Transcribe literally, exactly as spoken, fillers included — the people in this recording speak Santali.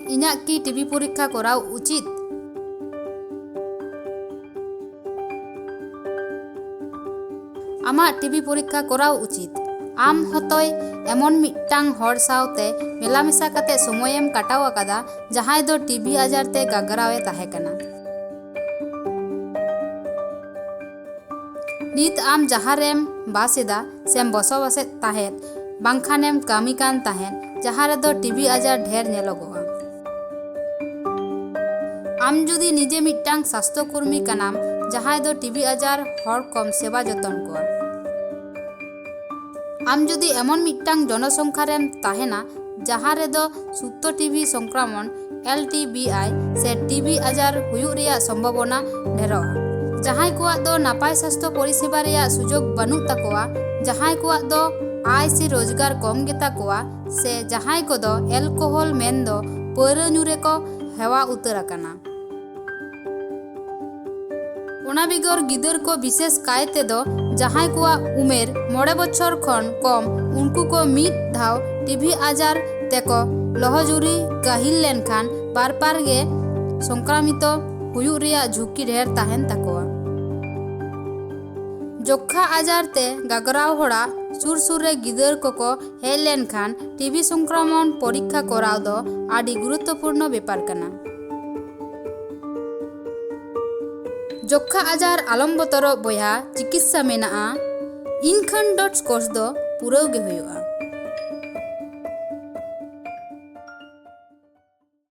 ᱤᱧᱟᱹᱜ ᱠᱤ ᱴᱤᱵᱤ ᱯᱚᱨᱤᱠᱠᱷᱟ ᱠᱚᱨᱟᱣ ᱩᱪᱤᱛ? ᱟᱢᱟᱜ ᱴᱤᱵᱤ ᱯᱚᱨᱤᱠᱠᱷᱟ ᱠᱚᱨᱟᱣ ᱩᱪᱤᱛ᱾ ᱟᱢ ᱦᱚᱛᱚᱭ ᱮᱢᱚᱱ ᱢᱤᱫᱴᱟᱝ ᱦᱚᱲ ᱥᱟᱶᱛᱮ ᱢᱮᱞᱟᱢᱮᱥᱟ ᱠᱟᱛᱮ ᱥᱚᱢᱚᱭᱮᱢ ᱠᱟᱴᱟᱣ ᱟᱠᱟᱫᱟ, ᱡᱟᱦᱟᱸᱭ ᱫᱚ ᱴᱤᱵᱤ ᱟᱡᱟᱨ ᱛᱮ ᱜᱟᱜᱽᱨᱟᱣᱮ ᱛᱟᱦᱮᱸ ᱠᱟᱱᱟ᱾ ᱱᱤᱛ ᱟᱢ ᱡᱟᱦᱟᱸ ᱨᱮᱢ ᱵᱟᱥ ᱮᱫᱟ ᱥᱮᱢ ᱵᱚᱥᱚᱵᱟᱥᱮᱫ ᱛᱟᱦᱮᱸᱫ, ᱵᱟᱝᱠᱷᱟᱱᱮᱢ ᱠᱟᱹᱢᱤ ᱠᱟᱱ ᱛᱟᱦᱮᱸᱫ, ᱡᱟᱦᱟᱸ ᱨᱮᱫᱚ ᱴᱤᱵᱤ ᱟᱡᱟᱨ ᱰᱷᱮᱨ ᱧᱮᱞᱚᱜᱚᱜᱼᱟ᱾ ᱟᱢ ᱡᱩᱫᱤ ᱱᱤᱡᱮ ᱢᱤᱫᱴᱟᱝ ᱥᱟᱥᱛᱷᱚ ᱠᱚᱨᱢᱤ ᱠᱟᱱᱟᱢ, ᱡᱟᱦᱟᱸᱭ ᱫᱚ ᱴᱤᱵᱤ ᱟᱡᱟᱨ ᱦᱚᱲ ᱠᱚᱢ ᱥᱮᱵᱟ ᱡᱚᱛᱚᱱ ᱠᱚᱣᱟ, ᱟᱢ ᱡᱩᱫᱤ ᱮᱢᱚᱱ ᱢᱤᱫᱴᱟᱝ ᱡᱚᱱᱚᱥᱚᱝᱠᱷᱟ ᱨᱮᱢ ᱛᱟᱦᱮᱱᱟ, ᱡᱟᱦᱟᱸ ᱨᱮᱫᱚ ᱥᱩᱯᱛᱚ ᱴᱤᱵᱤ ᱥᱚᱝᱠᱨᱚᱢᱚᱱ, ᱮᱞ ᱴᱤ ᱵᱤ ᱟᱭ, ᱥᱮ ᱴᱤᱵᱤ ᱟᱡᱟᱨ ᱦᱩᱭᱩᱜ ᱨᱮᱭᱟᱜ ᱥᱚᱢᱵᱷᱚᱵᱚᱱᱟ ᱰᱷᱮᱨᱚᱜᱼᱟ, ᱡᱟᱦᱟᱸᱭ ᱠᱚᱣᱟᱜ ᱫᱚ ᱱᱟᱯᱟᱭ ᱥᱟᱥᱛᱷᱚ ᱯᱚᱨᱤᱥᱮᱵᱟ ᱨᱮᱭᱟᱜ ᱥᱩᱡᱳᱜᱽ ᱵᱟᱹᱱᱩᱜ ᱛᱟᱠᱚᱣᱟ, ᱡᱟᱦᱟᱸᱭ ᱠᱚᱣᱟᱜ ᱫᱚ ᱟᱭ ᱥᱮ ᱨᱳᱡᱽᱜᱟᱨ ᱠᱚᱢ ᱜᱮᱛᱟ ᱠᱚᱣᱟ, ᱥᱮ ᱡᱟᱦᱟᱸᱭ ᱠᱚᱫᱚ ᱮᱞᱠᱳᱦᱚᱞ ᱢᱮᱱᱫᱚ ᱯᱟᱹᱣᱨᱟᱹ ᱧᱩ ᱨᱮᱠᱚ ᱦᱮᱣᱟ ᱩᱛᱟᱹᱨ ᱟᱠᱟᱱᱟ᱾ ᱚᱱᱟ ᱵᱮᱜᱚᱨ ᱜᱤᱫᱟᱹᱨ ᱠᱚ, ᱵᱤᱥᱮᱥ ᱠᱟᱭ ᱛᱮᱫᱚ ᱡᱟᱦᱟᱸᱭ ᱠᱚᱣᱟᱜ ᱩᱢᱮᱨ ᱢᱚᱬᱮ ᱵᱚᱪᱷᱚᱨ ᱠᱷᱚᱱ ᱠᱚᱢ, ᱩᱱᱠᱩ ᱠᱚ ᱢᱤᱫ ᱫᱷᱟᱣ ᱴᱤᱵᱤ ᱟᱡᱟᱨ ᱛᱮᱠᱚ ᱞᱚᱦᱚᱡᱩᱨᱤ ᱠᱟᱹᱦᱤᱞ ᱞᱮᱱᱠᱷᱟᱱ ᱵᱟᱨᱯᱟᱨ ᱜᱮ ᱥᱚᱝᱠᱨᱟᱢᱤᱛᱚ ᱦᱩᱭᱩᱜ ᱨᱮᱭᱟᱜ ᱡᱷᱩᱸᱠᱤ ᱰᱷᱮᱨ ᱛᱟᱦᱮᱱ ᱛᱟᱠᱚᱣᱟ᱾ ᱡᱚᱠᱠᱷᱟ ᱟᱡᱟᱨ ᱛᱮ ᱜᱟᱜᱽᱨᱟᱣ ᱦᱚᱲᱟᱜ ᱥᱩᱨ ᱥᱩᱨ ᱨᱮ ᱜᱤᱫᱟᱹᱨ ᱠᱚᱠᱚ ᱦᱮᱡ ᱞᱮᱱᱠᱷᱟᱱ ᱴᱤᱵᱤ ᱥᱚᱝᱠᱨᱚᱢᱚᱱ ᱯᱚᱨᱤᱠᱠᱷᱟ ᱠᱚᱨᱟᱣ ᱫᱚ ᱟᱹᱰᱤ ᱜᱩᱨᱩᱛᱛᱚᱯᱩᱨᱱᱚ ᱵᱮᱯᱟᱨ ᱠᱟᱱᱟ᱾ ᱡᱚᱠᱠᱷᱟ ᱟᱡᱟᱨ ᱟᱞᱚᱢ ᱵᱚᱛᱚᱨᱚᱜ ᱵᱚᱭᱦᱟ, ᱪᱤᱠᱤᱛᱥᱟ ᱢᱮᱱᱟᱜᱼᱟ᱾ ᱤᱱᱠᱷᱟᱱ ᱰᱚᱴᱥ ᱠᱳᱨᱥ ᱫᱚ ᱯᱩᱨᱟᱹᱣ ᱜᱮ ᱦᱩᱭᱩᱜᱼᱟ᱾